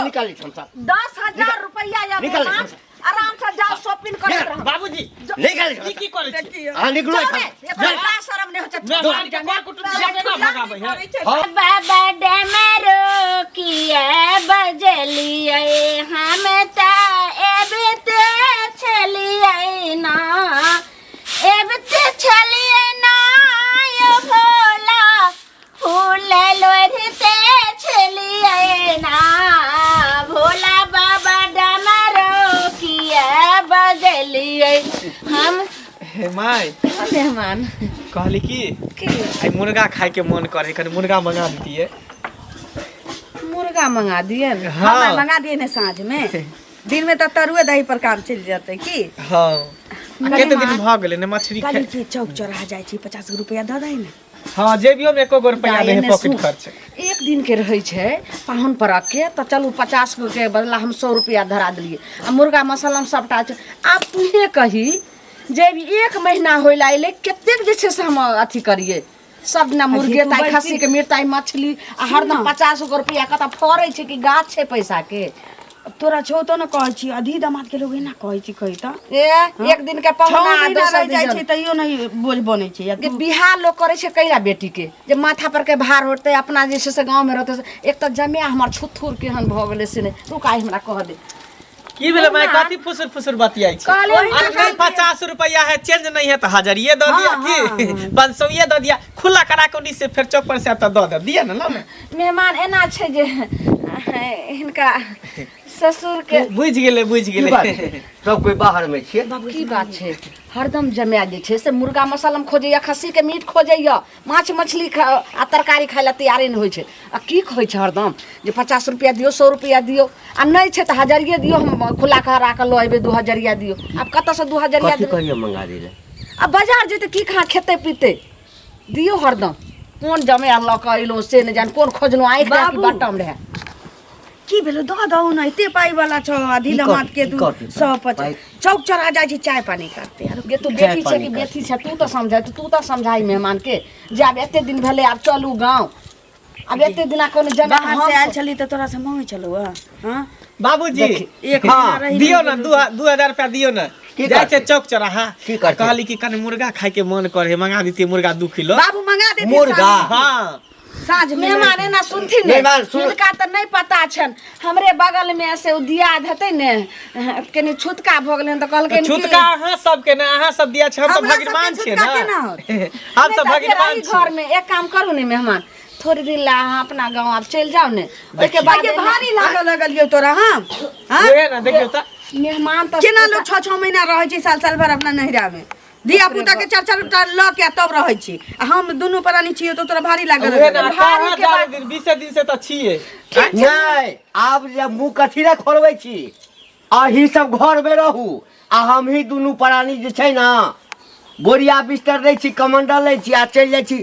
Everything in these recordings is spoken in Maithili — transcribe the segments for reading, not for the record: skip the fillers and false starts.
निकाल एहिठाम सँ। 10,000 रुपैआ या निकाल मेहमान एहिठाम। आराम से जाओ शॉपिंग करैत रहब। बाबूजी, निकाल ई की करै छी? अहाँ निकलू जाओ एहिठाम। रे, एकरा लाज शरम नहि होइ छै। मेहमान के कर कुटुम्ब के केना भगाबै है? हाँ। बाबा डमरू किए बजलियै, हम तऽ एबिते छलियै ना, एबिते छलियै ना यौ भोला, फूल लोढ़िते छलियै ना। भोला बाबा डमरू किए बजलियै हम। हे my. मेहमान। कहली की की? आइ मुर्गा खाय के मन करे, कनि मुर्गा मंगा दितियै। मुर्गा मंगा दिए ने? हाँ। हमरा मंगा दिए ने साँझ में, दिन में तऽ तरुए दही पर काम चलि जेतै की। हाँ, आ कते दिन भऽ गेलै ने मछली कहली खाय। कि चौक चौराहा जाइ छी, 50 गो रुपया दऽ दही ने। हाँ, जेबियो में एको गो रुपया दाइ, नहीं है। एने पॉकेट सुन। खर्च। एक दिन के रहै छै पाहुन परख के, तऽ चलू 50 गो के बदला हम 100 रुपया धरा देलियै आ मुर्गा मसाला सबटा छै। आब तूहे कही जे भी एक महीना होय ला अयलै, कतेक जे छै से हम अथी करियै सब दिना मुर्गे तू ताइ बड़ खस्सी के मीट ताइ मछली आ हरदम 50 गो रुपया कतऽ फड़ै छै कि गाछ छै पैसा के? तोरा छौ तो ने कहै छी, अधि दामाद के लोग एना कहै छी, कही तऽ। ए, एक दिन के 6 पहुना आ महीना दोसर रहि जाइ दिन छै तैयो नहि बोझ बनै छै। या जे बियाह लोग करै छै कैला बेटी के जे माथा पर के भार होतै, अपना जे छै से गाँव में रहतै। एक तऽ जमिया हमर छुथुर केहन भऽ गेलै से नहि। रुक, आइ हमरा कह दे। की भेलै माय? कथी फुसुर फुसुर बतियाइ छी? कहलियै अरे नहीं, 50 रुपया है, चेंज नहीं है तो हजरिए दऽ दिया की 500 दऽ दिया, खुला करा के उन्हीं से फेर चौक पर से आता दऽ दे दिया ना, लाओ ना। मेहमान, एना छै जे हिनका ससुर के बुझि गेलै, बुझि की गेलै। बात छै? सब कोई बाहर में छियै। की बात छै, हरदम जमाए जे छै से मुर्गा मसालामे खोजैया, खस्सीके मीट खोजैया, माछ मछली खा आ तरकारी खाइ लए तैयारे नहि होइ छै। आ की कहै छै हरदम जे 50 रुपैआ दियौ, 100 रुपैआ दियौ, आ नहि छै तऽ हजरिए दियौ, हम खुला करा कऽ लऽ अयबै, 2 हजरिया दियौ। आब कतऽसँ 2 हजरिया कथी देबै? कहियो मंगा दै? आ बाजार जेतै की खा खेतै पीतै? दियौ हरदम। कोन जमाए लऽ कऽ अयलहुँ से नहि जान, कोन खोजलहुँ आँखि रहए कि बाबू। बटम रहए। की भेलो? दऽ दहु ने, एते पाइ वाला छौ अधि की दामाद करतै, के। की तू करतै? सौ पचास पाइ- चौक चौराहा जाइ छी, चाय पानी करते आरो। गे तू चाय बेटी छै पानी कि करतै। बेटी छै, तू तऽ समझाइ, तू तऽ समझाइ मेहमान के जे आब एते दिन भेलै, आब चलू गाँव। आब एते दिना कोनो जगह बाहर से आयल छली तऽ तोरा से मांगै छलौ हँ? बाबूजी। एक महीना रहि दियौ ने, 2000 रुपया दियौ ने। की जाइ छै करतै? चौक चौराहा। की करतै? कहली कि कनि मुर्गा खाय के मन करे, मंगा दितियै मुर्गा 2 किलो। बाबू, मंगा देती। मुर्गा? हाँ। साँझ में। मेहमान, एना सुनथिन ने। मेहमान, सुन। हिनका तऽ नहि पता छनि, हमरे बगल में से ओ दियाद हेतै ने, कनि छुतका भऽ गेलै तऽ कहलकै। छुतका अहाँ सबके ने, अहाँ सब दिया छै, हम तऽ हमरा सबके भगिनमान छियै छुतका ने। केना होत? हम सब भगिनमान छियै। घर में एक काम करू ने मेहमान, थोड़े दिन ला अहाँ अपना गाँव आब चलि जाउ ने, ओहिके बाद आगे भारी लागऽ लगलियौ तोरा हम, हाँ? उहे ने, देखियौ तऽ। मेहमान तऽ केना लोग 6-6 महीना रहै छै, साल साल भर अपना नैहरा में धिया पुता के चार चार टा लऽ के आ तब रहै छी, आ हम दुनू प्राणी छियै तऽ तोरा भारी लागऽ उहे ने लगल। कहाँ जाबे दिन, 20 दिन से तऽ छियै। नहि, आब जे मुँह कथी लए खोलबै छी? अही सब घर में रहू आ हमही दुनू प्राणी जे छै ने, बोरिया बिस्तर लै छी, कमंडल लै छी आ चलि जाइ छी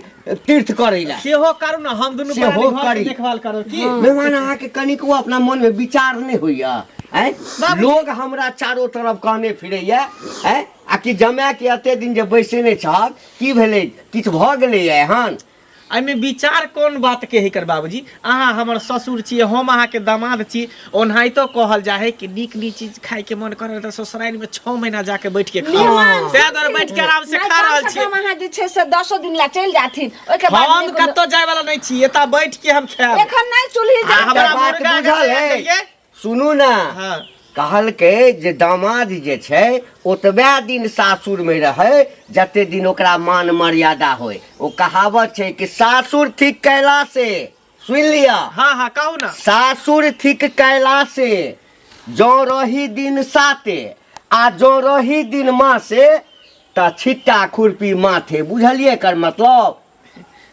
तीर्थ करै लए। सेहो करू ने, हम दुनू सेहो प्राणी घर के करी। देखभाल करब की। मेहमान, अहाँके कनिको अपना मन में विचार नहि होइया? आँय, लोग हमरा चारो तरफ कहने फिरैया, आँय, आ कि जमाए के एते दिन जे बैसेने छहक, की भेलै? किछु भऽ गेलैया एहन? एहिमे विचार कोन बात के है कर बाबूजी? अहाँ हमर ससुर छियै, हम अहाँके दामाद छी। ओनाहितो कहल जाइ है कि नीक नीक चीज खाय के मन करे तऽ ससुरारि में 6 महीना जाके बैठ के खाओ। मेहमान, ताहि दुआरे बैठ के आराम से नहि, खा कम रहल से छियै। कम अहाँ जे छै से दसो दिन ला चलि जाथिन, ओहिके बाद हम नहि कोनो- कतौ जाय वाला नहि छी, एतऽ बैठ के हम खायब। एखन नहि चूल्ही आ जलतै। हमरा बात मुर्गा बुझल के है? देलियै? सुनू ने। हाँ। कहलकै जे दामाद जे छै ओतबे दिन सासुरमे रहै जते दिन ओकरा मान मर्यादा होय। ओ कहावत छै कि सासुर ठीक कैला से, सुनि लिअ। हाँ हाँ, कहू ने। सासुर ठीक कैला से जँ रही दिन साते आ जँ रही दिन मासे तऽ छिट्टा खुरपी माथे। बुझलियै एकर मतलब?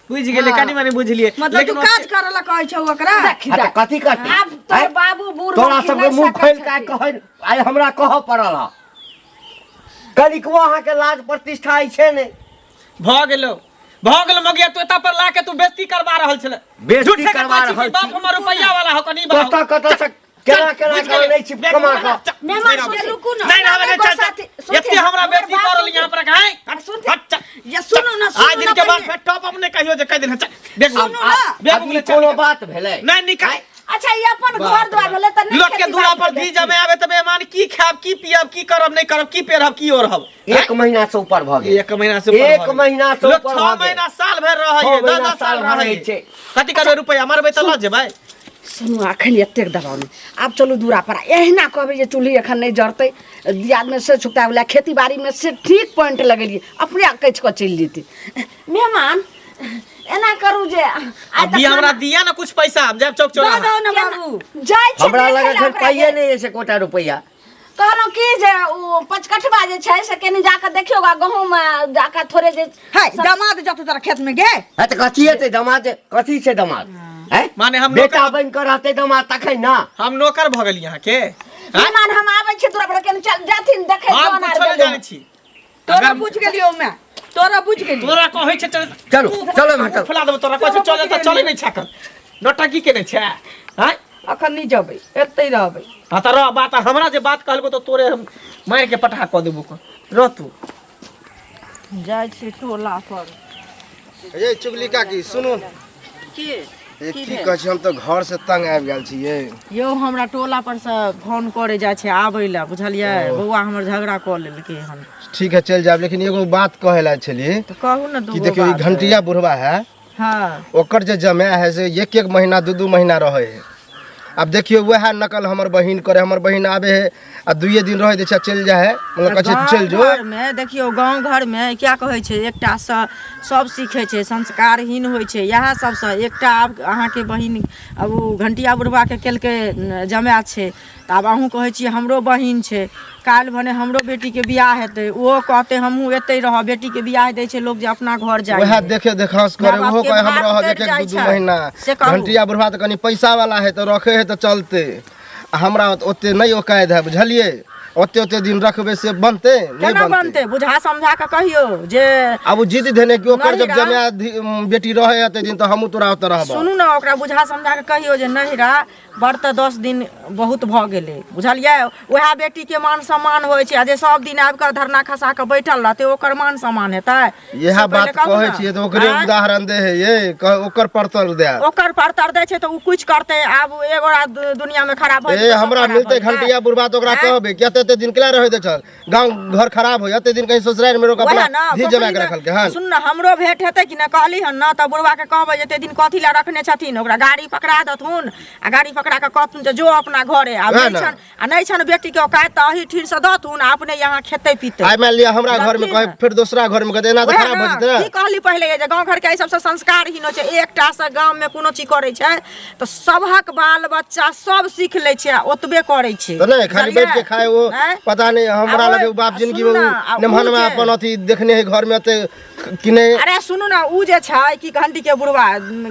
बुझि गेलै, कनि मनि बुझलियै। मतलब तू लेकिन काज करऽ ला कहै छौ ओकरा? देखी। हाँ, तऽ कथी करतै? आब तोर आँय? बाबू बूढ़ तोरा भेलखिन, सबके नहि मुँह सकैत खोलि कऽ छथिन। कहै आइ हमरा कहऽ पड़ल हँ। कनिकबो अहाँके लाज प्रतिष्ठा अछि ने? भऽ गेलो, भऽ गेलो मगिया, तू एतऽ पर ला के तू बेइज्जती करवा रहल छले। बेइज्जती झूठे के करवा कहै छी कि रहल बाप छी। हमर रुपैया वाला हो, कनी बा। कतऽ कतऽ से केना केना कऽ लै छी कमा कऽ। मेहमान, सुनथिन। रुकू ने। नहीं रहबे, नहीं, चल चल। सुनथिन, एते हमरा हमर बेइज्जती बात कर रहल सुनथिन। यहाँ पर हैं। सुनथिन। हट, चल। या सुनू ने, आज सुनू दिन ने के बाद पहिने। फेर टॉप अप नहीं कहियो जे कह दिन। चल, बैग सुनू ना। बैग आब ई कोनो बात भेलै? नहीं, निकाल। अच्छा ई अपन घर द्वार भेलै त नहि लोक के खेती दूरा बाड़ी पर धी जमे आबे तऽ मेहमान की खायब की पियब की करब नहि करब की पेरब की ओढ़ब एक महीना से ऊपर भऽ गेल एक महीना से ऊपर एक भऽ गेल। महीना से लोक ऊपर छह भऽ गेल। महीना साल भरि रहै छह है दस महीना दस साल साल भरि रहै रहै छै। कथी करबै रुपैआ मरबै तऽ लऽ जेबै सुनू एखन एतेक दबाव नहि आब चलू दूरा पर एहिना कहबै जे चूल्ही एखन नहि जरतै दियादमे से छुकता वला खेती बाड़ीमे से ठीक पॉइंट लगेलियै अपने कचि कऽ चलि जेतै मेहमान एना करू जे आइ अभी हमरा दिया ना कुछ पैसा हम जायब चौक दऽ चौराहा दहो ने बाबू जाइ छै हमरा देखै लग लए एखन ओकरा पाइए के। नहि अछि एकोटा रुपैआ कहलहुँ की जे ओ पचकठवा जे छै से कनि जाकऽ देखियौ गा गहूँम जाकऽ थोड़े जे है दमाद जतौ तोरा खेत में गे है तऽ कथी हेतै दमाद कथी छै दमाद हैं? माने हम बेटा नौकर- बनि कऽ रहतै दमाद तखन ना हम नौकर भऽ गेली अहाँके आँय? मेहमान हम आबै छी तोरा पर कनि चल जाथिन देखै हम जौन आर कुछो नहि गेलै। जानै छी तोरा अगर- बुझ गेलियौ मैं तोरा बुझ गेलियौ तोरा कहै छै चल चलू चलो एम्हर चलू फुला देबो तोरा कहै छै चल तऽ चलै नहि छै एखन नौटंकी केने छै आँय अखन नहि जेबै एतै रहबै हाँ तऽ रह बात हमरा जे बात कहलको तऽ तोरे हम मारि के पटहा कऽ देबो कऽ रह तू जाइ छी टोला पर ये चुगली काकी सुनू की ये की कहै छी हम तऽ घर से तंग आबि गेल छी ये यौ हमरा टोला पर से फोन करे जाइ छै आबै लए बुझलियै बौआ हमर झगड़ा कऽ लेलकै हन ठीक है चलि जायब लेकिन एगो बात कहै लए छलियै तऽ कहू ने कि दूगो देखियौ ई बात। घंटिया बुढ़वा है हँ ओकर जे जमाय है से एक एक महीना दू दू महीना रहै है आब देखियौ वएह नकल हमर बहिन करे हमर बहिन आबे है आ दुइये दिन रहै दै छै आ चलि जाइ है मतलब कहै छै चलि जो घरमे देखियौ गाँव घरमे क्या कहै छै एकटा सँ सब सीखै छै संस्कारहीन होइ छै इएह सबसँ एकटा आब अहाँके बहिन आब ओ घंटिया बुढ़बाके केलकै जमाय छै तऽ आब अहूँ कहै छियै हमरो बहिन छै काल्हि भने हमरो बेटीके बियाह हेतै ओहो कहतै हमहूँ एतै रहब बेटीके बियाह दै छै लोक जे अपना घर जाइ वएह देखे देखांस करे माय ओहो बापके कहे हम भार रहब उतरि एक एक जाइ दू दू छै। महीना से कहू। घंटिया बुढ़वा तऽ कनि पैसा वाला है तऽ रखे है तऽ चलते आ हमरा ओते नहि औकात है बुझलियै ओते ओते दिन रखबै से बनतै नहि केना बनतै बनतै बुझा समझा कऽ कहियौ जे आब ओ जिद धेने कि ओकर जब नहिरा- जमाय बेटी रहै एते दिन तऽ हमहूँ तोरा ओतऽ रहब सुनू ने ओकरा बुझा समझा कऽ कहियौ जे नहिरा बड़ तऽ 10 दिन बहुत भऽ गेलै बुझलियै उएह बेटीके मान सम्मान होइ छै आ जे सब दिन आबि कऽ धरना खसा कऽ बैठल रहतै ओकर मान सम्मान हेतै इएह से बात पहिले कहू कहै ने। छियै तऽ ओकरे आँय? उदाहरण दे है ये ओकर परतर दे ओकर परतर दै छै तऽ ओ कुछ करतै आब एगोरा दुनियामे खराब भऽ ए जेतै, सब हमरा खराब मिलतै भऽ जेतै। घंटिया बुढ़बा तऽ ओकरा आँय? कहबै कि एते एते दिन केला रहै दै छल गाँव घर खराब हो एते दिन कहीं ससुराल में रोक वएह अपना ने धी जमा के पोखरिमे- रखलकै हन सुन ने हमरो भेंट हेतै कि ने कहली हन ने तऽ बुढ़वा के कहबै जे एते दिन कथी लए रखने छथिन ओकरा गाड़ी पकड़ा देथुन आ गाड़ी पकड़ा कऽ कहथुन जे जो अपना घरे आ वएह नहि ने। छन आ नहि छन बेटी के औकात तऽ अही ठीन से दथुन आ अपने यहाँ खेतै पीतै आइ मान लिअ हमरा घर में लड़की कहे ने। फिर दोसरा घर में कहते एना तऽ वएह खराब भऽ ने, जेतै ने की कहली पहिले जे गाँव घरके एहि सबसँ संस्कारहीन होइ छै एकटा से गाममे कोनो चीज करै छै तऽ सबहक बाल बच्चा सब सीख लै छै आ ओतबे करै छै तऽ नहि खाली बैठ के खाए वो आँय? पता नहीं हमरा आ लगे ओ बाप जिनगी सुनू में ने, आ उ नेमहनवा उ जे- अपन अथी देखने है घर में एते कि नहि अरे सुनू ने उ जे छै कि घंटी के बुढ़वा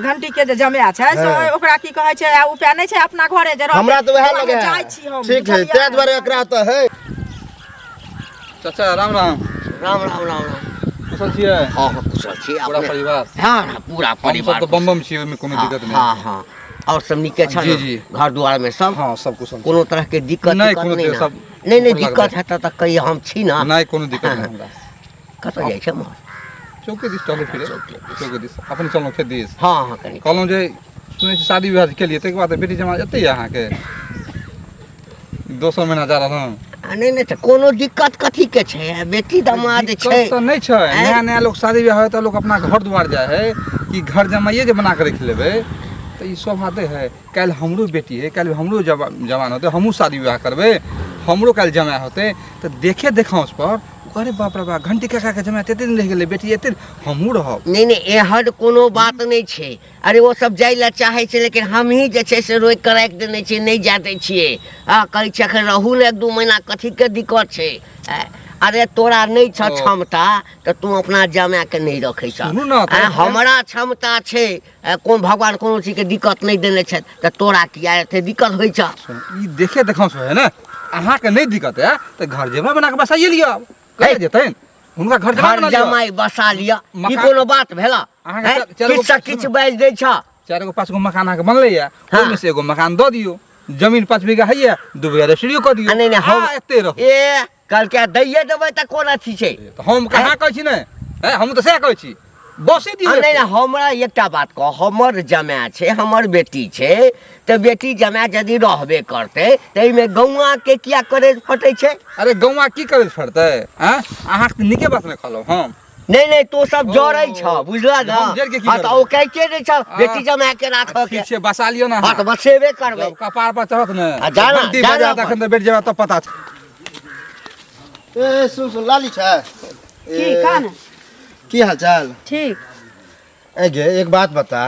घंटी के जे जमाय छै से हाँ। ओकरा की कहै छै आ उपाय नहि छै अपना घरे जे रहतै। हमरा तऽ वएह बौआ, लगे जाइ है छी हम ठीक है बुझलियै? ताहि दुआरे एकरा तऽ है चाचा राम राम राम राम राम राम कुशल छियै हाँ हाँ कुशल छी पूरा अपने परिवार हाँ हाँ पूरा हम परिवार सब तऽ बम बम छियै ओहिमे कोनो हाँ, दिक्कत नहि हाँ हाँ और सब नीके छ जी, ने जी। घर द्वार में सब हाँ सब कुशल छै। कोनो तरह के दिक्कत नहि, तिक्कत कोनो नहि दिक्कत, ने सब नहि नहि ऊपर दिक्कत लगबै। हेतै तऽ कहियै हम छी ने नहि कोनो दिक्कत नहि हमरा कतऽ जाइ छै मोहन चौके दिस टहलै फिरै चौके दिस अपने चललहुँ खेत दिस हँ हँ कनि कहलहुँ जे सुनै छी शादी विवाह केलियै ताहिके बाद बेटी जमा एतै यऽ अहाँके दोसर महीना जा रहल हन आ नहि नहि तऽ कोनो दिक्कत कथीके छै आ बेटी दमाद दिक्कत छै तऽ नहि छै आँय? नया नया लोक शादी विवाह होइ तऽ लोक अपना घर दुआर जाइ है कि घर जमाइए जे बना कऽ रखि लेबै तऽ ई शोभा दै है काल्हि हमरो बेटी है काल्हि हमरो जवान होतै हमहूँ शादी विवाह करबै हमरो काल्हि जमाइ होतै तऽ देखे देखाउँस पर अरे बाप रे बाप घंटी काका के जमाइ एते दिन रहि गेलै बेटी एते हमहूँ रहब नहि नहि एहन कोनो बात नहि छै अरे ओ सब जाइ लए चाहै छै लेकिन हमही जे छै से रोकि कऽ राखि देने छियै नहि जाय दै छियै हँ कहै छियै एखन रहू ने एक दू महीना कथीके दिक्कत छै आँय, अरे तोरा नहि छह ओ। क्षमता तऽ तू अपना जमाएके नहि रखै छह सुनू ने, तऽ- आँय, हमरा क्षमता छै आँय, कोन भगवान कोनो चीजके दिक्कत नहि देने छथि तऽ तोरा किया एते दिक्कत होइ छह ई देखे देखाउँस है ने अहाँके नहि दिक्कत है तऽ घर जेबा बना कऽ बसाइए लिअ कहिया जेतनि हुनका घर जमा घर बना लिअ जमाइ बसा लिअ ई मकान- कोनो बात भेला अहाँके हैं? चारि गो- किछु सँ किछु बाजि दै छह चारि गो पाँच गो मकान अहाँके बनलैए हाँ। ओहिमे से एगो मकान दऽ दियौ जमीन 5 बीघा हैया 2 बीघा रजिस्ट्रियो कऽ दियौ आ नहि नहि हम आ एते रहू ए कहलकै दैये देबै तऽ कोन अथी छै तऽ हम कहाँ कहै छी ने हैं हम तऽ सएह कहै छी बसे आ दियौ नहि नहि, हमरा एकटा बात कह, हमर जमाय छै, हमर बेटी छै, तऽ बेटी जमाय यदि रहबे करतै तऽ एहिमे गौआ के किया करे फटै छै? अरे गौआ की करे फटतै? आँ, अहाँके तऽ नीके बात नहि कहलहुँ हम। नहि नहि, तो सब जरै छ, बुझल ना? हम जरि के की हाँ, तऽ करबै? ओ कहिते नहि छ बेटी जमाय के राखऽ के। ठीक छै, बसा लियौ ने। हाँ, तऽ बसेबे करबै। जब कपार पर चढ़त ने, आ जाना, घंटी जाना बजात अपन। अखन तऽ बैठ जेबै तब पता छै। ए सुन सुन, लाली छै? की का ने? की हाल चाल? ठीक। ए गे, एक बात बता,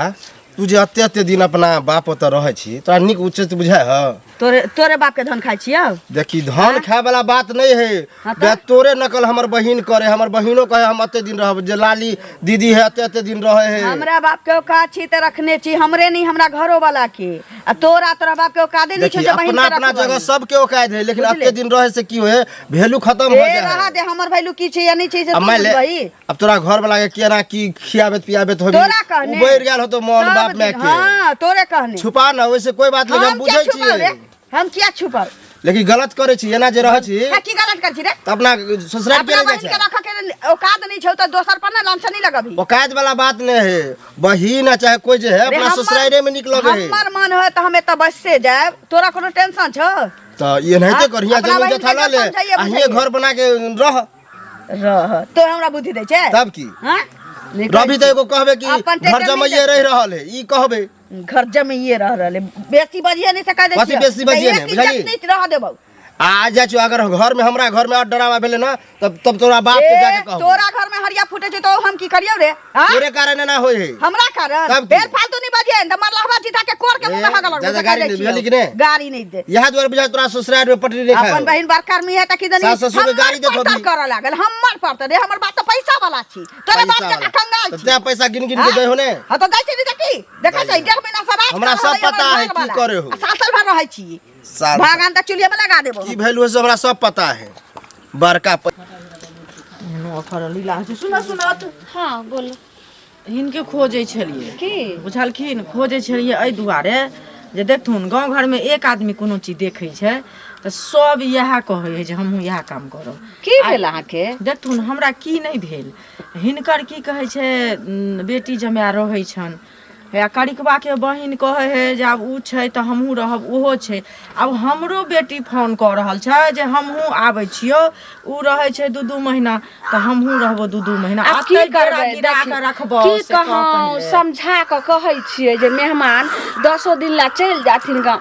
तू जे एते एते दिन अपना बाप ओतऽ रहै छी, तोरा नीक उचित बुझाइ ह? तोरे तोरे बाप के धन खाइ छियौ? देखी, धन खाय वाला बात नहीं है। हाँ तऽ? बे, तोरे नकल हमर बहिन करे, हमर बहिनो कहे हम एते दिन रहब, जे लाली दीदी है एते एते दिन रहे है। हमरा बाप के औकात छी तऽ रखने छी, हमरे नहीं हमरा घरो वाला के। आ तोरा तोरा बाप के औकाते नहीं छौ देखी, जे बहिन अपना के अपना रखबही। जगह सबके औकात है, लेकिन बुझले? एते दिन रहे से की होए, वैल्यू खत्म हो ए जाए रहा है। दे, हमर वैल्यू की छै या नहीं छै से अब तू मान ले, बुझबही। अब तोरा घर वाला के केना की खियाबत पियाबत होबी, तोरा कहने उबैर गेल होतो मन सब बाप माय दिन, के। हाँ, तोरे कहने। छुपा ना, वैसे कोई बात नहीं, हम हम किया बुझै छुपाव रे? छियै। हम किया छुपाव? लेकिन गलत करै छी, एना जे रहै छी। हाँ, की गलत करै छी रे? तऽ अपना ससुराल अपना के बहिन के जाइ छै। रखऽ के औकात नहीं छौ तऽ दोसर पर ना लांछन नहीं लगबही। औकात वाला बात नहीं है, बहिन आ चाहे कोई जे है, रे, अपना ससुराले में निक लगे है। हमर मन होय तऽ हम एतऽ बससे जायब, तोरा कोनो टेंशन छौ? तऽ एनाहिते हाँ? कर, हियाँ अपना जमीन बहिन जथा के लऽ ले, समझाइए, आ हियाँ बुझाइए। घर बना के रह। रह, तो हमरा बुद्धि दै छै? तब की? हाँ? रवि तऽ एगो कहबे कि अपन घर टेंशन नहीं जमैये रहि रहल है, ई कहबे। घर जमैये रह रहल है, बेसी बजिए नहीं सका दै कथी छियौ। बेसी बजिए तऽ नहि, एक बुझलिही? इज्जत नहीं रह देबौ। आ जाइ छियौ, अगर घर में हमरा घर में और डरामा भेलै ना, तब तब तोरा बाप के ए, जाके कहबो। तोरा घर में हरिया फूटे छै तो हम की करियौ रे? हाँ? तोरे कारण एना होय है। हमरा कारण? तब की? बेर फालतू नहीं बजिए, तऽ मरलहबा जीता के कोर के मुंह में ए, हगल ज्यादा गाड़ी नहीं बुझली कि नहीं? गाड़ी नहीं दे। इएह दुआरे बुझाइ तोरा ससुराल में पटरी नहीं खाय अपन हो। बहिन बड़का आदमी है त की दनी सास ससुर के गाड़ी देत हमर होबी। परतर करऽ लागल, हमर परतर रे, हमर बाप तऽ पैसा वाला छी, तोरे बाप पैसा जकाँ वाला। कंगाल तऽ छी। तें पैसा गिन गिन के हाँ? दै हो ने? हाँ तऽ दै छै नहीं तऽ की? देखै छै, 1.5 महीना से राज हमरा कर सब रहल है पता हमर है की घरवाला। करे हो। आ साल साल भर रहै छी। साल भागान तऽ चूल्हे में लगा देबो। की भेलु से हमरा सब पता है। बड़का सुनो सुनो। हाँ बोलो। हिनके खोजै छलियै। की? बुझलखिन, खोजै छलियै एहि दुआरे जे देखथुन गाँव घरमे एक आदमी कोनो चीज देखै छै तऽ सब इएह कहै है जे हमहूँ इएह काम करब। की भेल अहाँके? देखथुन हमरा की नहि भेल, हिनकर की कहै छै, बेटी जमाय रहै छनि, हे करिकबाके बहिन कहै है जे आब उ छै तऽ हमहूँ रहब, ओहो छै। आब हमरो बेटी फोन कऽ रहल छै जे हमहूँ आबै छियौ, उ रहै छै 2-2 महीना तऽ हमहूँ रहबो 2-2 महीना। आब की अतै बेड़ा करबै? गिरा देखी, कऽ रखबौ की से कह कहौं, पहिले। समझा कऽ कहै छियै जे मेहमान 10 दिन ला चलि जाथिन गाँव,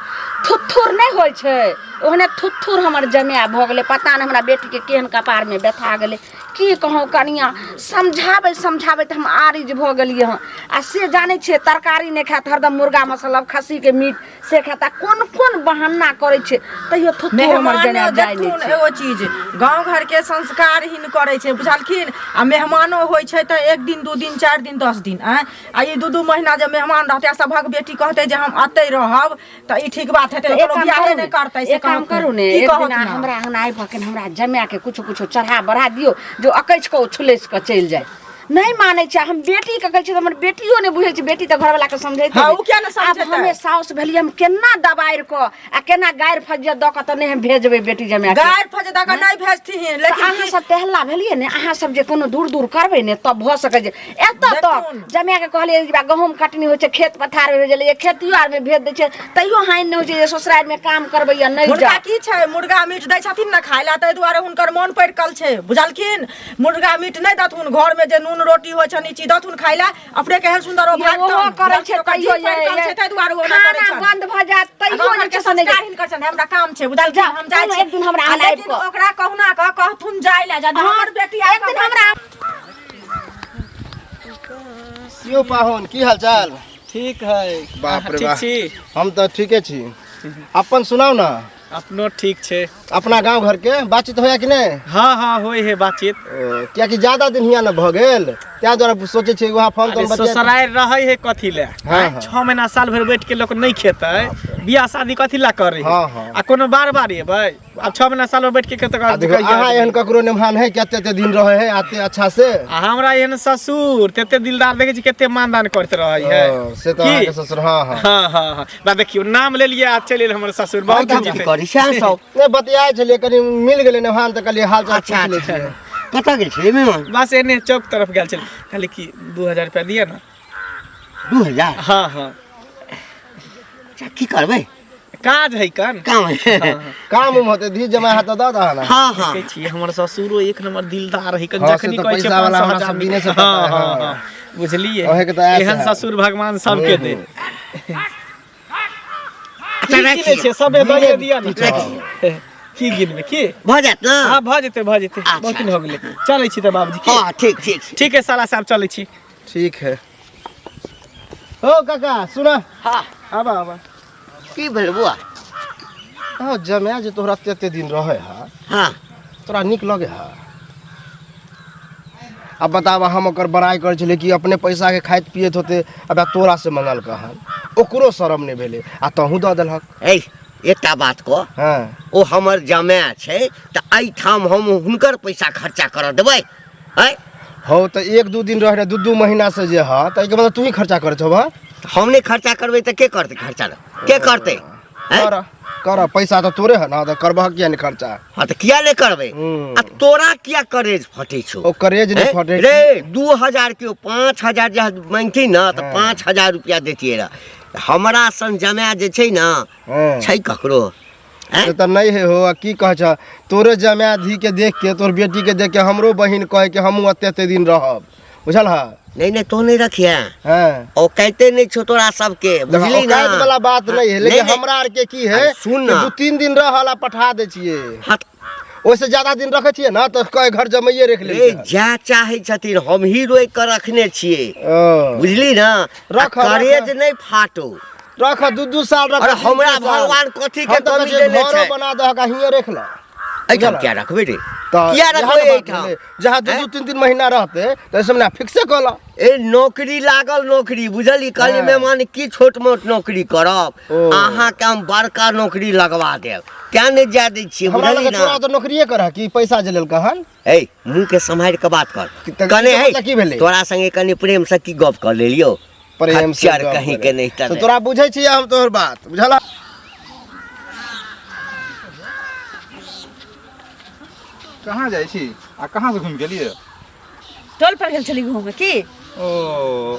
थुथुर नहि होइ छै ओहने थुथुर हमर जमाय भऽ गेलै। पता नहि हमरा बेटीके केहन कपारमे व्यथा गेलै। की कहौं कनिया, समझाबै समझाबै तऽ हम आरिज भऽ गेलियै हँ। आ से जानै छियै तरकारी नहि खायत, हरदम मुर्गा मसल्ला खस्सीके मीट से खायत, आ कोन कोन बहाना करै छै तैयो थुथुर हमर मेहमानो जमाय जाइ नहि देखथुन छै। एगो चीज, गाँव घर के संस्कारहीन करै छै बुझलखिन। आ मेहमानो होइ छै तऽ 1 दिन 2 दिन 4 दिन 10 दिन, आँय, आ ई 2-2 महीना जे मेहमान रहतै आ सभक बेटी कहतै जे हम अतै रहब तऽ ई ठीक बात हेतै? एक ककरो काम बियाहे करू नहि ने, करतै से एक काम कहथुन। करू ने, की एक कहत दिना ना? हमरा अंगना आबि कऽ हमरा जमाय के कुछो कुछो चढ़ा बढ़ा दियौ जो अकैछ कऽ ओ छुलसि कऽ चलि जाय। नहि मानै छै। हम बेटी के कहै छियै तऽ हमर बेटियो नहि बुझै छै। बेटी तऽ घरवला के समझैते हाँ, नहि। उ किया नहि आब समझेतै? हमे साउस भेलियै, हम केना दबारि कऽ आ केना गारि फज्जत दऽ कऽ तऽ नहि हम भेजबै बेटी जमाय के। गारि फज्जत दऽ कऽ नहि भेजथिन, लेकिन अहाँ सब टहला भेलियै ने, अहाँ सब जे कोनो दूर दूर करबै ने तब भऽ सकै छै। एतऽ तक देखथुन। जमाय के कहलियै जे गहूँम कटनी होइ छै, खेत पथार मे भेजलियै, खेतियो आर मे भेज दै छै, तैयो हानि नहि होइ छै जे ससुरारि मे काम करबै या नहि हुनका जाउ। की छै, मुर्गा मीट दै छथिन ने खाय लए, ताहि दुआरे हुनकर मोन पड़ि छै बुझलखिन। मुर्गा मीट नहि देथुन, घर में जे नून रोटी होइ छनि ई चीज देथुन खाय लए, अपने केहन सुन्दर ओ ये भागतन। ओहो करै छै बुझलखिन, ओकर तैयो जीभ पड़ि ये छै, ताहि दुआरे ओ ओना करै खाना छनि। बंद भऽ जायत तैयो गाँव जे घरके छै से नहि संस्कार हिनकर छनि, हमरा काम छै बुझलखिन, जाउ, हम जाइ कोनो छी। एक दिन हमरा आ आबि लेकिन कऽ। ओकरा कहुना कऽ कहथुन जाइ लए, जब हाँ, हमर बेटी आबि एक दिन कऽ हमरा यौ पाहुन, की हाल चाल? ठीक है। बाप रे ठीक बा। छी? हम तऽ ठीके छी, अपन सुनाउ ने। अपनो ठीक छै। अपना गांव घर के बातचीत होया कि नहि? हाँ हाँ, होय है बातचीत। ओ, कियाकि ज्यादा दिन हिया न भऽ गेल, ताहि दुआरे सोचै छियै वहाँ फोन अरे तोन बतिया। ससुरारि रहै है कथी ले? हाँ, हाँ। 6 महीना साल भरि बैठ के लोक नहि खेतै, बियाह शादी कथी ला करै है? हाँ, हाँ। आ कोनो बार बार एबै, आब 6 महीना साल भरि बैठ के कतऽ आ देखो, अहाँ एहन ककरो नेमान है कि एते एते दिन रहे है आते अच्छा से? आ हमरा एहन ससुर तेते दिलदार देखै छी, कते मानदान करैत रहै है। ओ, से तऽ की? अहाँके ससुर, हाँ हाँ हाँ हाँ हाँ, बा देखियौ नाम लेलियै आ चलि एल हमर ससुर, बहुत की खुशी करी छै अहाँ सब? नहि बतियाइ छलियै, कनि मिल गेलै नेमान तऽ कहलियै हाल चाल अच्छा, पूछि लै अच्छा। छियै। कतऽ गेल छलै मेहमान? बस एने चौक तरफ गेल छलै। कहली कि 2000 रुपया दिअ ना। 2000? हाँ हाँ। अच्छा, की करबै? काज है कन। काम है। काम उम होते धी जमा हाथ दऽ दह ना। हाँ हाँ। देखै छी हमर ससुरो एक नंबर दिलदार है कन, हाँ, से जखनी तऽ कहै छै पैसा वाला 500 हमरा हजार सब दिने से हाँ पता है, हाँ हाँ। हाँ बुझलिए। अहें के तऽ ऐसे एहन है। ससुर भगवान सबके दे। अच्छा की लै राखिए छियै सबे दऽ दिअ ने। की गिनबै की? भऽ जायत ना? हाँ भऽ जेतै भऽ जेतै। अच्छा। बहुत दिन हो गेलै। चलै छी तऽ बाबूजी की? हाँ ठीक ठीक। ठीक है साला साहब चलै छी। ठीक है। ओ काका सुना। हाँ। आबा आबा। की भेल बुआ? हाँ जमाय जे तोहरा एते एते दिन रहे है। हाँ। तोरा नीक लगे है? अब बताबा हम ओकर बड़ाई करै छलियै कि अपने पैसा के खाइत पियैत होते, अब तोरा से मंगल कहन ओकरो शरम नहि भेलै आ तहूँ दऽ देलहक। ए एकटा बात कह। हाँ। ओ हमर जमाय छै तऽ एहिठाम हम हुनकर पैसा खर्चा करऽ देबै? आँय? हौ तऽ 1-2 दिन रह रहे, 2-2 महीना से जे ह तऽ एहिके मतलब तू ही खर्चा करै छौ? हम नहि खर्चा करबै तऽ के करतै खर्चा? के करतै? कर कर, पैसा तऽ तोरे है ना, तऽ करबह किया नहि खर्चा? हाँ तऽ किया नहि करबै? आ तोरा किया करेज फटै छौ? ओ करेज नहि फटै रे। 2000 के 5000 जे मांगती ना तऽ 5000 रुपया देतियै रह। हमरा सन जमाय जे छै ना छै ककरो? से तऽ नहि है हो। आ की कहै छ तोरे जमाय धी के देख के तोर बेटी के देख के हमरो बहिन कहे कि हमहूँ एते एते दिन रहब, बुझल है? नहीं नहीं तो नहीं रखिए। हाँ। औकाते नहीं छो तोरा सबके, बुझली ना? औकात वाला बात नहीं है, लेकिन नहीं, नहीं। हमरा आर के की है अरे सुन ना। 2-3 दिन रहल आ पठा दे छियै। हाँ। ओहिसे ज्यादा दिन रखे छियै ना तऽ कहे घर जमैये रख ले। रे जा चाहे छथिन हम ही रोकि के रखने छियै, बुझली ना? रख, आ करेज रख। नहीं फाटो। रख 2-2 साल रख। अरे हमरा भगवान कथी के हम तऽ कमी कहै छियै, देने घरो छै? बना दहक आ हियाँ रख ल। एहिठाम किया रखबै रे? तऽ किया इएह रखबै ने बात एहिठाम? भेलै। जहाँ 2-2, 3-3 महीना रहतै तऽ एहि सब फिक्से कऽ ल। ए नौकरी लागल नौकरी, बुझली? कहली हाँ। मेहमान की छोट मोट नौकरी करब, अहाँके हम बड़का नौकरी लगवा देब, तें नहि जाय दै छियै, हमरा बुझली लगे ना? तोरा तऽ नौकरिये करह कि पैसा जे लेलकै हन? ए मुँह के सम्हारि के बात कर। तऽ कने ई है मतलब की भेलै? तोरा संगे कनि प्रेम से की गप कऽ लेलियौ? प्रेम से खच्चर गप कहीं करे। के नहीं तऽ तोरा बुझै छियै हम तोहर बात, बुझल? कहाँ जाइ छी आ कहाँ से घुमि गेलियै? टोल पर गेल छली घूमे की? ओ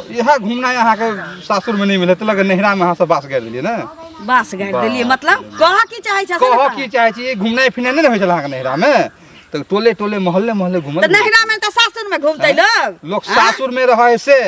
इएह घूमनाइ अहाँके सासुर में नहीं मिले तऽ लगे नैहरा में अहाँ सब बास गाड़ि देलियै ने? बास गाड़ि देलियै मतलब कह की चाहै छ? कह की चाहै छी, घूमनाइ फिरनाइ नहि ने होइ छल अहाँके नैहरा में, तऽ टोले टोले मोहल्ले मोहल्ले घूमल। तऽ नैहरा में तऽ सासुर में घूमतै लोग। लोग सासुर में रहै से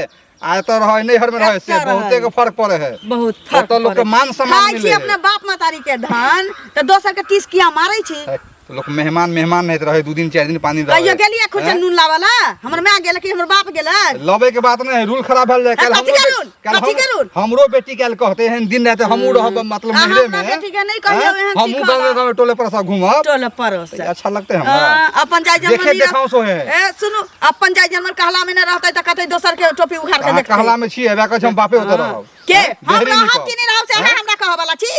आ एतऽ रहै नैहर में रहै से एतऽ रहै। बहुते के फर्क पड़ै है। बहुत फर्क ओतऽ लोक के पड़ै। मान सम्मान खाइ छी मिलै है। अपना बाप महतारी के धान तऽ दोसर के टीस किया मारै छी? तऽ लोक मेहमान मेहमान नहीं रहे, 2 दिन 4 दिन 5 दिन रहे। कहियो गेलियै खुर्चन हैं? नून लाबऽ ला? हमर माय गेल कि हमर बाप गेलक? लबै के बात नहीं है, रूल खराब भेल जाय। कथी के रूल? कथी के रूल? हमरो बेटी काल्हि कहते एहन दिन रहते हमहूँ रहब मतलब अहाँ नैहरे अपना में। बेटी के नहीं कहियौ हैं? एहन हमहूँ सीखऽ गाँव ला। गाँव टोले पर सब घूमब। टोले पड़ोस। तऽ अच्छा लगतै हमरा। हाँ, अपन जाय देखे जनमनी देखाओ सो है। ए सुनू, अपन जाय जनमन कहला में न रहतै तऽ कहतै दोसर के टोपी उखाड़ के अहाँ देखतै। कहला में छियै, वएह कहै छै हम बापे ओतऽ रहब। के? हैं? हम देहरी रहब निकल। कि नहीं रहब से अहाँ हमरा कहऽ वाला छी?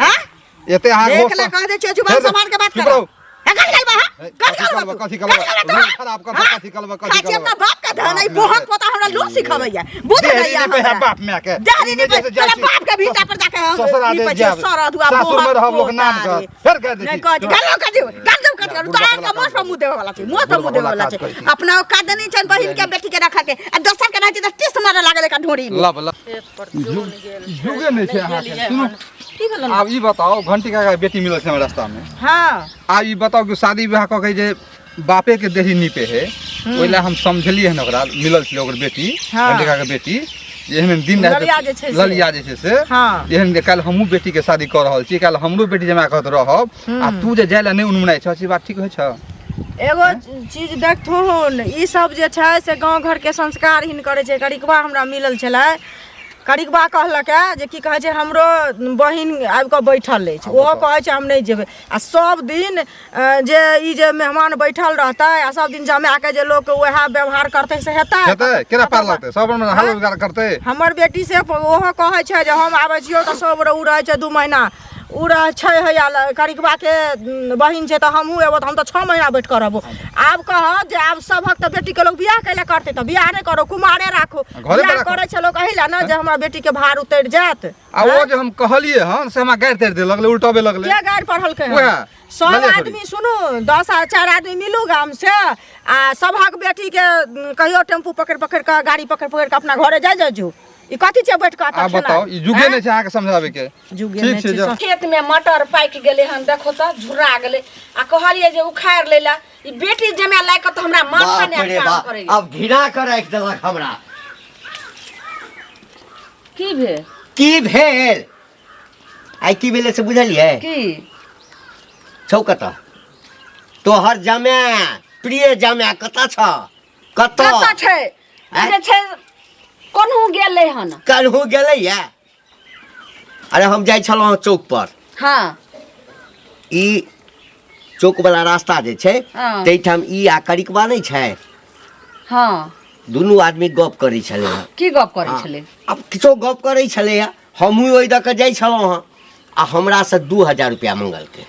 हैं? एते अहाँ देख घोष ले, कह दै छियै, जुबान फेर सम्हार के बात चुप करब। रहू। हे, कथी करबै, हँ? कथी कथी करबै करबै, तू? कथी कथी करबै? करबै तू? रूल खराब करबै, हँ? कथी करबै, कथी खाइ छी करबै? अपना बाप का धन, ई बोहक पोता हमरा लोक सिखबैया। बुझ देहरी जाइया निपै है हमरा। बाप माय के। देहरी ई नहि निपै, जे जाइ तोरा छी। बाप के भीता पर जाके हम ससुरा निपै दे छियै, जायब। सरधुआ, सासुर में बोहक रहब लोक पोता नाम रे। कर। फेर कह दै नहि छी। कहै छी, गालो कह दियौ, गाल दियौ, कथी करू? तोरा आनके मोछ पर मुँह देबऽ वाला छै, मोछ पर मुँह देबऽ वाला छै। काज करै छी। अपना औकात देने छनि बहिन के बेटी के रखऽ के, आ दोसर के रहै छै तऽ टीस मारऽ लागल एकरा ढोरी मे। लब लब। युगे नहि छै अहाँके। सुनू, आब ई बताउ, घंटी काका के बेटी मिलल छै हमरा रास्ता में। हाँ। आब ई बताउ कि शादी विवाह कऽ के जे बापे के देही नीपे है, ओहि लए हम समझलियै हन ओकरा, मिलल छलै ओकर बेटी, हाँ। घंटी काका के बेटी, जे एहन दिन राति ललिया जे छै से। ललिया जे छै से, हाँ। एहन जे काल्हि हमहूँ बेटी के शादी कऽ रहल छी, काल्हि हमरो बेटी जमा कहत रहब, आ तू जे जाय लए नहि उनमुनाइ छह, से बात ठीक होइ छौ? एगो चीज देखथुन, ई सब जे छै से गाँव घरके संस्कारहीन करै छै। करिकबा हमरा मिलल छलै, करिकबा कहलक हे जे की कहै छै हमरो बहिन आबि कऽ बैठल अछि, ओहो कहै छै हम नहि जेबै। आ सब दिन जे ई जे मेहमान बैठल रहतै आ सब दिन जमाके जे लोक वएह व्यवहार करतै से हेतै? हेतै? केना पार लगतै? सब अपन हाल रोजगार करतै। हमर बेटी से ओहो कहै छै जे हम आबै छियौ तऽ सब ओ रहै छै 2 महीना, ओ रहै छै हैया करिकबाके बहिन छै तऽ हमहूँ एबो तऽ हम तऽ 6 महीना बैठ कऽ रहबो। आब कहत जे आब सभक तऽ बेटीके लोक बियाह कैला करतै, तऽ बियाह नहि करो, कुमारे राखो। घरे पर बियाह राखो। करै छै लोक एहि लए ने जे हमरा बेटीके भार उतरि जायत। आ ओ जे हम कहलियै हन से हमरा गारि तारि दे लगलै, उल्टबे लगलै। के गारि पढ़लकै हन? वएह। सब लगे थोड़ी। आदमी सुनू 10 आ 4 आदमी मिलू गाम से आ सभक बेटी के कहियो टेम्पू पकड़ पकड़ के गाड़ी पकड़ पकड़ के अपना घरे जाय जाजू ई कथी छै बैठ के आब बताओ ई जुगे नहि छै अहाँके समझाबै के जुगे ठीक नहि छै छै, जाउ खेत में मटर पाकि गेलै हन देखो तऽ झुरा गेलै आ कहलियै जे उखाड़ि लै लए ई बेटी जमा लायक तऽ हमरा माथा बाप नहि रे काम बाप करैया आब घृणा कऽ राखि देलक हमरा की भेल की भेल आइ की भेलै से बुझलियै की छौ कतऽ तोहर जमाय प्रिय जमाय कतऽ छ कतऽ कतऽ छै आँय? जे छै कोनहु गेलै हन कन्हू गेलैया अरे हम जाइ छलहुँ हँ चौक पर हँ ई चौक वाला रास्ता जे छै हँ। ताहिठाम ई आ करिकबा नहि छै हँ दुनू आदमी गप करै छलै हँ की गप करै हँ। छलै आब किछो गप करै छलैया हमहूँ ओहि दऽ कऽ जाइ छलहुँ हँ आ हमरासँ 2000 रुपया मंगलकै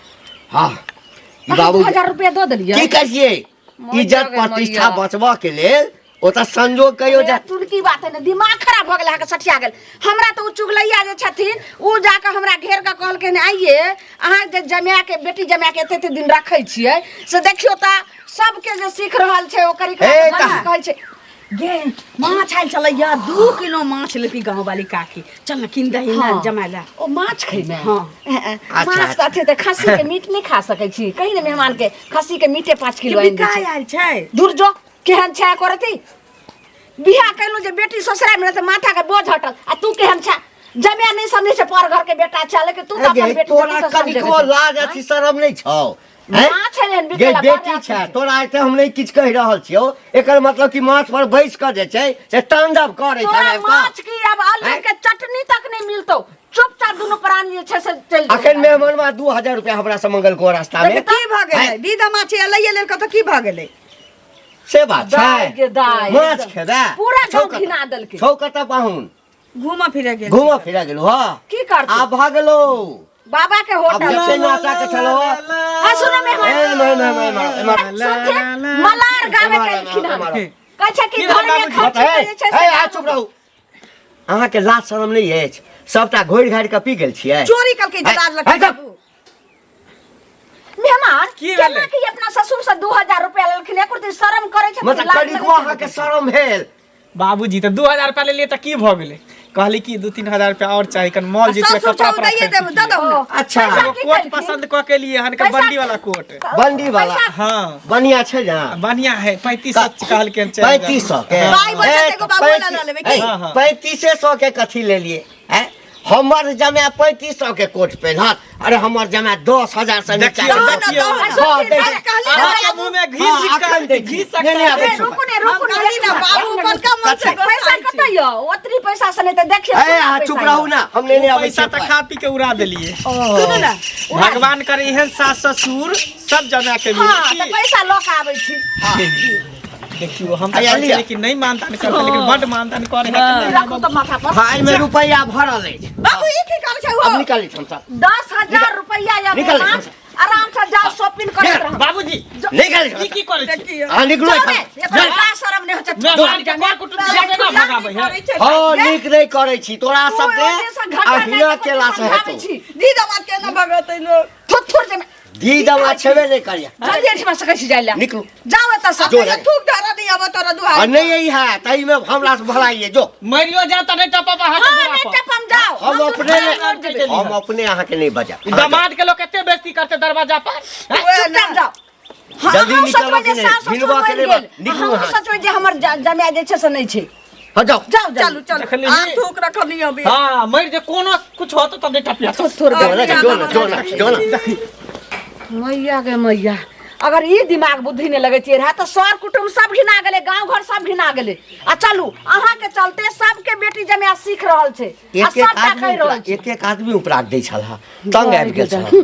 हँ ई अहाँ बाबू 2000 रुपया दऽ देलियै की करियै मोर इज्जत जागे प्रतिष्ठा मैया। बचबऽ के लेल ओतऽ संजोग कहियो जा तुरकी बात है ने दिमाग खराब भऽ गेल अहाँके सठिया गेल हमरा तऽ ओ चुगलैया जे छथिन ओ जाकऽ हमरा घेर कऽ कहलखिन आइये अहाँ जे जमाके बेटी जमाके एते एते दिन रखै छियै से देखियौ तऽ सबके जे सीख रहल छै ओकर हे तऽ- कहै छै गे माछ आयल छलैया 2 किलो माछ लेती गाँव वाली काकी चल ना कीन दही ना हाँ। जमा ला ओ माछ खैमे हाँ। अच्छा, माछ तऽ अथी तऽ खस्सी के मीट नहि खा सकै छी कही ने मेहमान के खस्सी के मीटे 5 किलो आनि दै बिका छै आयल छै दूर जो केहन छै करती बियाह कैलू जे बेटी ससुराल में रहते माथा के बोझ हटल आ तू केहन छै जमिया नहीं समझे छै पर घर के बेटा छै लेकिन तू तऽ गे, अपन बेटी तोरा जल्दी से समझे कनिको छै। लाज अथी शरम नहि छौ हैं? माछ एहन गे बिकेला बेटी बड़ छै तोरा एते हम नहि किछु कहि रहल छियौ एकर मतलब कि माछ पर बैस कऽ जे छै से तांडव करै छै तोरा आबि कऽ। माछ की अब आलू हैं? के चटनी तक नहीं मिलतो चुपचाप दुनू प्राणी जे छै से चलि जेतौ। अखन मेहमानवा 2000 रुपया हमरा से मंगलको रास्ता में की भऽ गेलै दीदा माछ लैये लेल तऽ की भऽ गेलै से बात छै दाइ गे दाइ। माछ खेबै पूरा छौ गाँव कतऽ? घिना देलकै। छौ कतऽ पाहुन घूमऽ फिरऽ गेल घूमऽ फिरऽ गेलौ हँ की करतै? आब भऽ गेलौ बाबा के आब होटल जते नाचा के छलौ आ सुनो मेहमान ए माय माय माय माय माय सुनथिन मलार गावे एम्हर, के एलखिन एम्हर, हन एम्हर। कहै छै कि की घर में बाबूजी? खर्च हे जे छै हे से आ चुप रहू अहाँके लाज शरम नहि अछि सबटा घोरि घारि कऽ पी गेल छियै चोरी कलकै जे लाज हे, लगतै हे, चुप। बाबू मेहमान की केना भेलै? कि अपना ससुर से 2000 रुपया लेलखिन एको दिन शरम करै छै मतलब कनिको अहाँके शरम भेल बाबूजी तऽ 2000 रुपया लेलियै तऽ की भऽ गेलै कहली कि 2-3 हजार रुपया और चाही कन मॉल जैतियै ससुर कपड़ा छौ दैये देब दऽ दहु ने अच्छा एगो की कोट केलखिन? पसंद कऽ के लिए हन के पैसा- बंडी वाला कोट बंडी वाला हाँ बढ़िया छै ने बढ़िया है 3500 कहलकै हन 4000। 3500 के पाइ बचत एगो बाबू ला लऽ लेबै की? 3500 के कथी लेलिए हैं हमर जमाय 3500 के कोट पेन्हत अरे हमर जमाय 10,000 से नीचा देखियौ, के देखियौ। हाँ, दै छी। अहाँके मुँह में घी हाँ, सिक्का अखन दै छी। घी नहि, नहि, आबै ए, छी। रुकू ने रुकू ने कहली ना बाबू बड़का मन से पैसा कतऽ यौ ओतरी पैसा से नहि तऽ देखियौ ए अहाँ चुप रहू ना हम लेने आबै पैसा छी तऽ खा पी के उड़ा देलिए सुनू ना भगवान करे एहन सास ससुर सब जमा के हाँ मिले तऽ पैसा लऽ कऽ आबै छी देखियो हम तऽ आया कहै लिअ। छियै कि नहि मानतान करतै लेकिन बड्ड मानतान करे है राखू तऽ माथा पर हाँ एहिमे रुपैआ भरल अछि बाबू ई की करै छै अब हो निकालै छी हमसब 10,000 रुपैया या निकाल। मेहमान आराम से जाओ शॉपिंग करैत रहू बाबूजी निकालै ई छी की करै छी अहाँ निकलू जाओ ने एखन। एकरा लाज शरम नहि होइ छै मेहमान के कर कुटुम्ब के केना भगाबै है हँ नीक नहि करै छी तोरा तू सबके ओते से घटा अहिना नहि केला से समझाबै हेतौ छी। दीदा माछ केना भगतै लोक थुथुर जमे दी दवा छेबे नहि करिया जल्दी एहिठमा सकै छी जाइ लए निकलू जाओ एतऽ से जो रे। थूक धरा नहीं आबऽ तोरा आ दुआर नहि अइ है ताहिमे हमरा से भलाइए जो मरियो जा तऽ नहि टपब अहाँके हाँ दुआर नहि पर। टपम जाओ हम अपने चलि हम अपने अहाँके नहि बजायब ई दामाद के लोग कते बेइज्जती करते दरवाजा पर चुपचाप जाओ हाँ, जल्दी हम निकलऽ सोचबै कि जे नहि? सास ससुर भिनबऽ के मरि नहि बा- गेल। निकलू हम अहाँ। सोचबै जे हमर जमाय जे छै से नहि छै हँ जाओ जाओ चलू चलू चलू देखली? आब थूक रखली अभी हाँ मरि जे कोनो कुछ होतो तब नहीं टपिया थुथुर जो ना जो ना जो ना जो ना मैया गे मैया अगर ई दिमाग बुद्धि नहि लगैतियै रहए तऽ सर कुटुम्ब सब घिना गेलै गाँव घर सब घिना गेलै आ चलू अहाँके चलते सबके बेटी जमाय सीख रहल छै आ एक एक सबटा आदमी कहि रहल उपरा छै एक एक आदमी उपराग दै छल तंग आबि गेल छल